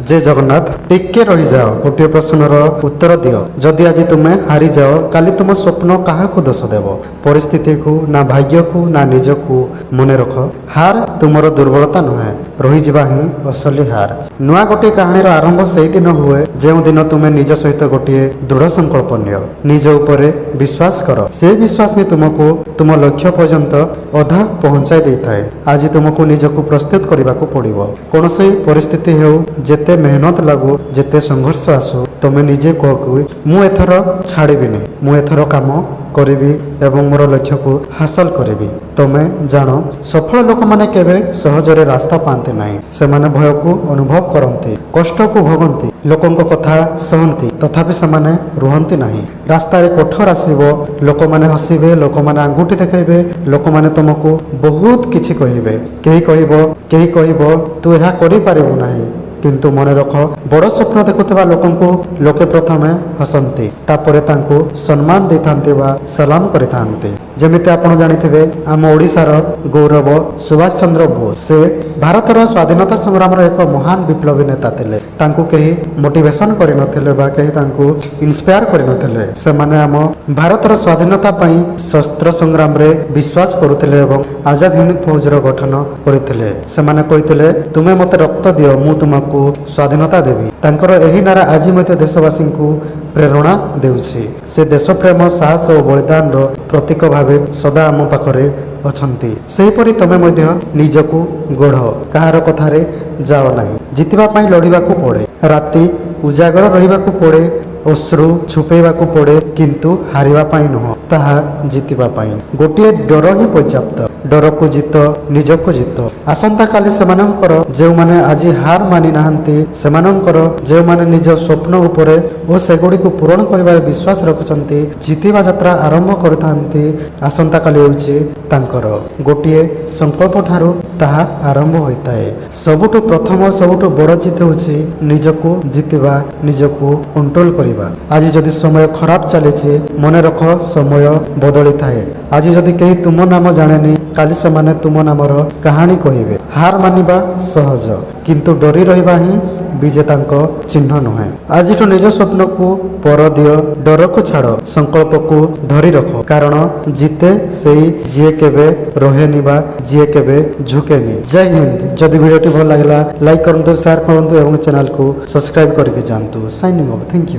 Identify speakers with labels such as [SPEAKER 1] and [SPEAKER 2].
[SPEAKER 1] ଜୟ ଜଗନ୍ନାଥ। ଟିକେ ରହିଯାଅ, ଗୋଟିଏ ପ୍ରଶ୍ନର ଉତ୍ତର ଦିଅ। ଯଦି ଆଜି ତୁମେ ହାରିଯାଅ, କାଲି ତୁମ ସ୍ୱପ୍ନ କାହାକୁ ଦୋଷ ଦେବ? ପରିସ୍ଥିତିକୁ ନା ଭାଗ୍ୟକୁ ନା ନିଜକୁ? ମନେ ରଖ, ହାର ତୁମର ଦୁର୍ବଳତା ନୁହେଁ, ରହିଯିବା ହିଁ ଅସଲି ହାର। ନୂଆ ଗୋଟିଏ କାହାଣୀର ଆରମ୍ଭ ସେଇଦିନ ହୁଏ, ଯେଉଁଦିନ ତୁମେ ନିଜ ସହିତ ଗୋଟିଏ ଦୃଢ଼ ସଂକଳ୍ପ ନିଅ, ନିଜ ଉପରେ ବିଶ୍ୱାସ କର। ସେ ବିଶ୍ୱାସ ହିଁ ତୁମକୁ ତୁମ ଲକ୍ଷ୍ୟ ପର୍ଯ୍ୟନ୍ତ ଅଧା ପହଞ୍ଚାଇ ଦେଇଥାଏ। ଆଜି ତୁମକୁ ନିଜକୁ ପ୍ରସ୍ତୁତ କରିବାକୁ ପଡ଼ିବ। କୌଣସି ପରିସ୍ଥିତି ହେଉ, ଯେତେ ମେହନତ ଲାଗୁ, ଯେତେ ସଂଘର୍ଷ ଆସୁ, ତୁମେ ନିଜେ କୁହ କି ମୁଁ ଏଥର ଛାଡ଼ିବିନି, ମୁଁ ଏଥର କାମ କରିବି ଏବଂ ମୋର ଲକ୍ଷ୍ୟକୁ ହାସଲ କରିବି। ତୁମେ ଜାଣ, ସଫଳ ଲୋକମାନେ କେବେ ସହଜରେ ରାସ୍ତା ପାଆନ୍ତି ନାହିଁ। ସେମାନେ ଭୟକୁ ଅନୁଭବ କରନ୍ତି, କଷ୍ଟକୁ ଭୋଗନ୍ତି, ଲୋକଙ୍କ କଥା ସହନ୍ତି, ତଥାପି ସେମାନେ ରୁହନ୍ତି ନାହିଁ। ରାସ୍ତାରେ କଠୋର ଆସିବ, ଲୋକମାନେ ହସିବେ, ଲୋକମାନେ ଆଙ୍ଗୁଠି ଦେଖାଇବେ, ଲୋକମାନେ ତୁମକୁ ବହୁତ କିଛି କହିବେ। କେହି କହିବ, "ତୁ ଏହା କରିପାରିବୁ ନାହିଁ।" କିନ୍ତୁ ମନେ ରଖ, ବଡ଼ ସ୍ୱପ୍ନ ଦେଖୁଥିବା ଲୋକଙ୍କୁ ଲୋକେ ପ୍ରଥମେ ହସନ୍ତି, ତାପରେ ତାଙ୍କୁ ସମ୍ମାନ ଦେଇଥାନ୍ତି ବା ସଲାମ କରିଥାନ୍ତି। ଯେମିତି ଆପଣ ଜାଣିଥିବେ, ଆମ ଓଡ଼ିଶାର ଗୌରବ ସୁଭାଷ ଚନ୍ଦ୍ର ବୋଷ। ସେ ଭାରତର ସ୍ୱାଧୀନତା ସଂଗ୍ରାମର ଏକ ମହାନ ବିପ୍ଳବୀ ନେତା ଥିଲେ। ତାଙ୍କୁ କେହି ମୋଟିଭେସନ କରିନଥିଲେ ବା କେହି ତାଙ୍କୁ ଇନ୍ସପାୟାର କରିନଥିଲେ। ସେମାନେ ଆମ ଭାରତର ସ୍ୱାଧୀନତା ପାଇଁ ଶସ୍ତ୍ର ସଂଗ୍ରାମରେ ବିଶ୍ୱାସ କରୁଥିଲେ ଏବଂ ଆଜାଦ ହିନ୍ଦ ଫୌଜର ଗଠନ କରିଥିଲେ। ସେମାନେ କହିଥିଲେ, "ତୁମେ ମୋତେ ରକ୍ତ ଦିଅ, ମୁଁ ତୁମକୁ ସ୍ୱାଧୀନତା ଦେବି।" ତାଙ୍କର ଏହି ନାରା ଆଜି ମଧ୍ୟ ଦେଶବାସୀଙ୍କୁ ପ୍ରେରଣା ଦେଉଛି। ସେ ଦେଶପ୍ରେମ, ସାହସ ଓ ବଳିଦାନର ପ୍ରତୀକ ଭାବେ ସଦା ଆମ ପାଖରେ ଅଛନ୍ତି। ସେହିପରି ତମେ ମଧ୍ୟ ନିଜକୁ ଗଢ଼, କାହାର କଥାରେ ଯାଅ ନାହିଁ। ଜିତିବା ପାଇଁ ଲଢ଼ିବାକୁ ପଡ଼େ, ରାତି ଉଜାଗର ରହିବାକୁ ପଡ଼େ, ଅଶ୍ରୁ ଛୁପେଇବାକୁ ପଡ଼େ, କିନ୍ତୁ ହାରିବା ପାଇଁ ନୁହଁ, ତାହା ଜିତିବା ପାଇଁ ଗୋଟିଏ ଡର ହିଁ ପର୍ଯ୍ୟାପ୍ତ। ଡରକୁ ଜିତ, ନିଜକୁ ଜିତ। ଆସନ୍ତାକାଲି ସେମାନଙ୍କର, ଯେଉଁମାନେ ଆଜି ହାର ମାନି ନାହାନ୍ତି, ସେମାନଙ୍କର, ଯେଉଁମାନେ ନିଜ ସ୍ୱପ୍ନ ଉପରେ ଓ ସେଗୁଡ଼ିକୁ ପୂରଣ କରିବାରେ ବିଶ୍ୱାସ ରଖୁଛନ୍ତି, ଜିତିବା ଯାତ୍ରା ଆରମ୍ଭ କରିଥାନ୍ତି। ଆସନ୍ତାକାଲି ହେଉଛି ତାଙ୍କର। ଗୋଟିଏ ସଂକଳ୍ପ ଠାରୁ ତାହା ଆରମ୍ଭ ହୋଇଥାଏ। ସବୁଠୁ ପ୍ରଥମ, ସବୁଠୁ ବଡ଼ ଜିତ ହେଉଛି ନିଜକୁ ଜିତିବା, ନିଜକୁ କଣ୍ଟ୍ରୋଲ କରିବା। ଆଜି ଯଦି ସମୟ ଖରାପ ଚାଲିଛି, ମନେ ରଖ, ସମୟ ବଦଳିଥାଏ। ଆଜି ଯଦି କେହି ତୁମ ନାମ ଜାଣେନି, କାଲି ସେମାନେ ତୁମ ନାମର କାହାଣୀ କହିବେ। ହାର ମାନିବା ସହଜ, କିନ୍ତୁ ଡରି ରହିବା ହିଁ ବିଜେତାଙ୍କ ଚିହ୍ନ ନୁହେଁ। ଆଜିଠୁ ନିଜ ସ୍ୱପ୍ନକୁ ପର ଦିଅ, ଡରକୁ ଛାଡ଼, ସଂକଳ୍ପକୁ ଧରି ରଖ। କାରଣ ଜିତେ ସେଇ, ଯିଏ କେବେ ରହେନି ବା ଯିଏ କେବେ ଝୁକେନି। ଜୟ ହିନ୍ଦ। ଯଦି ଭିଡ଼ିଓଟି ଭଲ ଲାଗିଲା, ଲାଇକ୍ କରନ୍ତୁ, ସେୟାର କରନ୍ତୁ ଏବଂ ଚ୍ୟାନେଲକୁ ସବସ୍କ୍ରାଇବ୍ କରିକି ଯାଆନ୍ତୁ। Signing off, thank you.